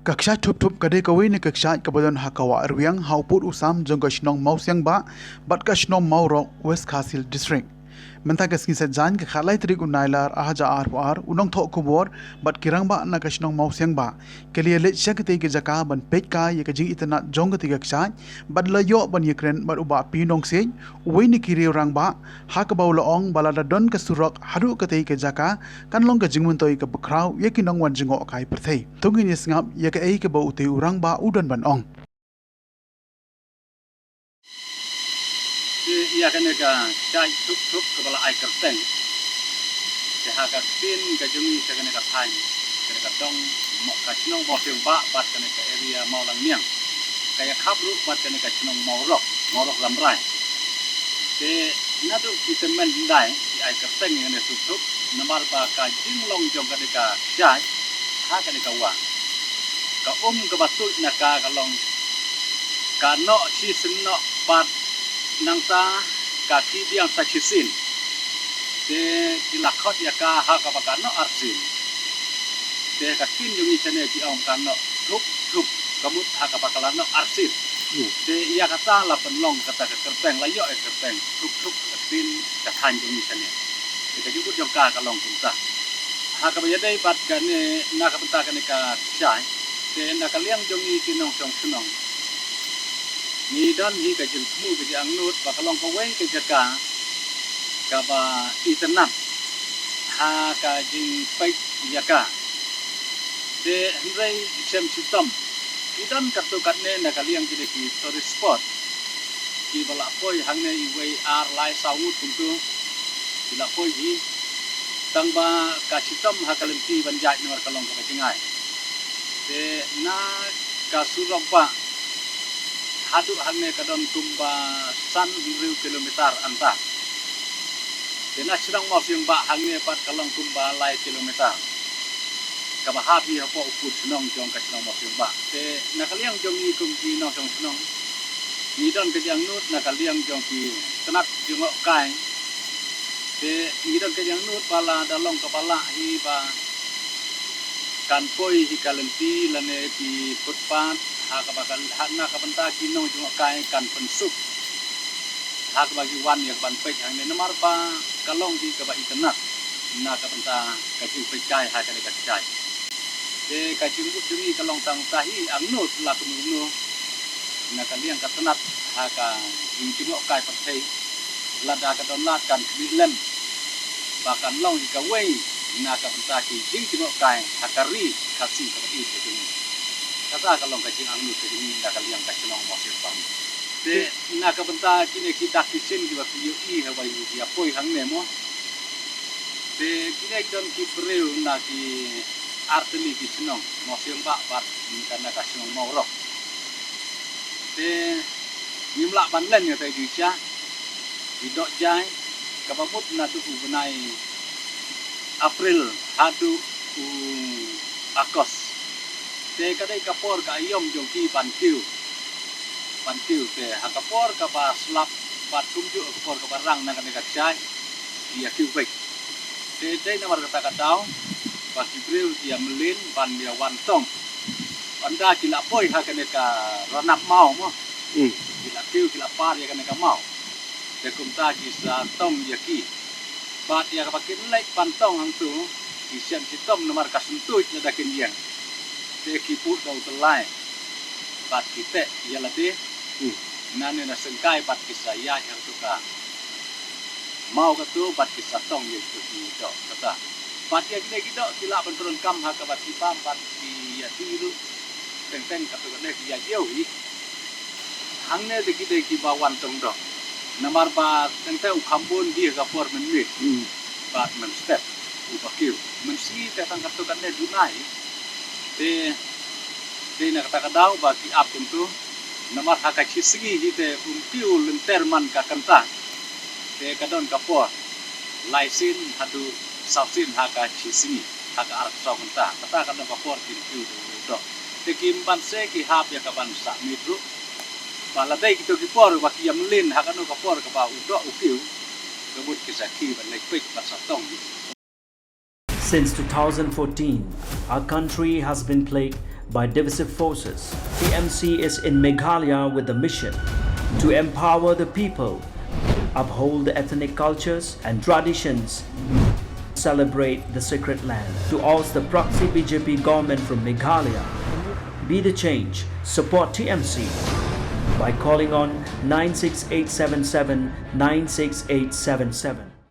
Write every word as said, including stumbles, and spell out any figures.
Ka kshaid Thup Thup ka dei kawei na ka kshaid kaba don ha ka Wah Rwiang, ha u pud u sam jong ka shnong Mawsiangbah bad ka shnong Mawroh, West Khasi Hills District. Mynta ka sngi Saitjaiñ, ka khatlai tarik u Nailar ar hajar arphew ar, u nongthoh khubor bad ki rangbah na ka shnong Mawsiangbah ki la ïaleit sha katei ka jaka ban peit kai ïa ka jingitynnad jong katei ka kshaid bad la ïoh ban ïakren bad u Bah P Nongsiej, uwei na ki riew rangbah, ha kaba u la ong ba lada don ka surok haduh katei ka jaka, kan long ka jingmyntoi kaba khraw ïa ki nongwan jngohkai pyrthei. To ngin ïa sngap ïa kaei kaba utei u rangbah u don ban ong. Te ïa kane ka kshaid Thup Thup kaba la ai kyrteng, te ha ka ktien ka jong ngi sha kane ka thaiñ, kane ka dong, mo-, ka shnong Mawsiangbah bad kane ka area Mawlangniang, ka ïakhap ruh bad kane ka shnong Mawroh, Mawroh Lambrai. Te naduh ki tymmen hyndai ki ai kyrteng ïa kane Thup Thup, namar ba ka jinglong jong kane ka kshaid ha kane ka wah ka um kaba tuid na ka ka long, ka noh shisien noh bad nangta ka khih biang sa shisien. Te ki la khot ïa ka ha kaba ka noh arsien. Te ka ktien jong ngi shane ki ong ka noh thup thup, ka mut ha kaba ka la noh arsien. Hmm. Te ïa kata la pynlong kata ka kyrteng, la ïoh ïa ka kyrteng Thup Thup, ka ktien ka thaiñ jong ngi shane. Te ka jingmut jong ka ka long kumta. Ha kaba ïadei bad kane, na ka bynta kane ka kshaid, te na ka liang jong ngi ki nongshong shnong, ngi don hi ka jingthmu, ka jingangnud ba ka long kawei ka jaka kaba itynnad ha ka jingpeit ïa ka. Te hynrei shem shitom, ki don katto katne na ka liang kine ki tourist spot kiba la poi hangne iwei, ar, lai, saw ngut kumto, ki la poi hi. Tang ba ka shitom ha ka lynti ban ïaid namar ka long kaba jngai. Te na ka surok bah haduh hangne ka don kumba san hynriew kilometer hangta. Te na shnong Mawsiangbah hangne pat ka long kumba lai kilometer, kaba hap hi hapoh u pud shnong jong ka shnong Mawsiangbah. Te na ka liang jong ngi kum ki nongshong shnong, ngi don ka jingangnud na ka liang jong ki tnat jngohkai. Te ngi don ka jingangnud ba lada long kaba lah hi ba kan poi hi ka lynti lane ki footpath ha kaba ka, ha, na ka bynta ki nongjngohkai kan pynsuk ha kaba ki wan ïa ka ban peit hangne, namar ba ka long hi kaba itynnad na ka bynta ka jingpeit kai ha kane ka kshaid. Te ka jingmut jong ngi ka long tang ta hi, angnud la kumno kumno na ka liang ka tnat ha ka jingjngohkai pyrthei, lada ka don lad kan khmih lem ba kan long hi kawei na ka bynta ki jingjngohkai ha ka ri Khasi kaba ïeit ka jong ngi. Kata ka long ka jingangnud ka jong ngi na ka liang ka shnong Mawsiangbah. Te na ka bynta kine ki dak ki shin kiba phi ïohi haba ïa poi hangne mo, te kine ki don ki briew na ki artylli ki shnong, Mawsiangbah bad kane ka shnong Mawroh. Te ngim lah ban len ïa kata ka jingshisha, ki doh jai, kaba mut naduh u bnai April haduh u August. Te ka dei ka por ka aïom jong ki ban kiew, ban kiew. Te ha ka por kaba slap bad kumjuh ha ka por kaba rang na kane ka kshaid, ki ïa kiew beit. Te dei namar kata ka daw ba ki briew ki ïa mlien ban ïa wan tong. Ynda ki la poi ha kane ka ranap maw mo, hmm, ki la kiew, ki la par ïa kane ka maw. Te kumta ki sa tong ïa ki. Bad ïa kaba kin leit ban tong hangto, ki shem shitom namar ka syntuid lada kin ïeng. Te ki buh da u tyllai bad ki teh ïa lade, hmm, nangne na syngkai bad ki sa ïaid hangto ka maw kato bad ki sa tong ïa kito ki doh kata. Bad ïa kine ki doh ki lah ban pyndonkam ha kaba ki bam bad ki ïa die ruh. Teng teng kato kane ki ïa ïew hi. Hangne te ki dei kiba wan tong doh. Namar ba teng teng u kham bun die ha ka por mynmiet. Hmm. Bad mynstep uba kiew. Mynsngi te tang kato kane duna hi. Te dei na kata ka daw ba ki ap kumto. Namar ha ka shi sngi hi te um kiew lynter man ka kynta. Te ka don ka por lai sien haduh saw sien ha ka shi sngi, ha ka arphew saw kynta. Kata ka don ka por kin kiew u doh. Te kim banse ki hap ïa ka ban sah miet ruh. Ba la dei kito ki por ba ki ïa mlien ha kano ka por kaba u doh u kiew, ka mut ki sa khie ban leit peit ban sa tong. Since two thousand fourteen, our country has been plagued by divisive forces. T M C is in Meghalaya with the mission to empower the people, uphold the ethnic cultures and traditions, celebrate the sacred land. To oust the proxy B J P government from Meghalaya, be the change, support T M C by calling on nine six eight seven seven nine six eight seven seven.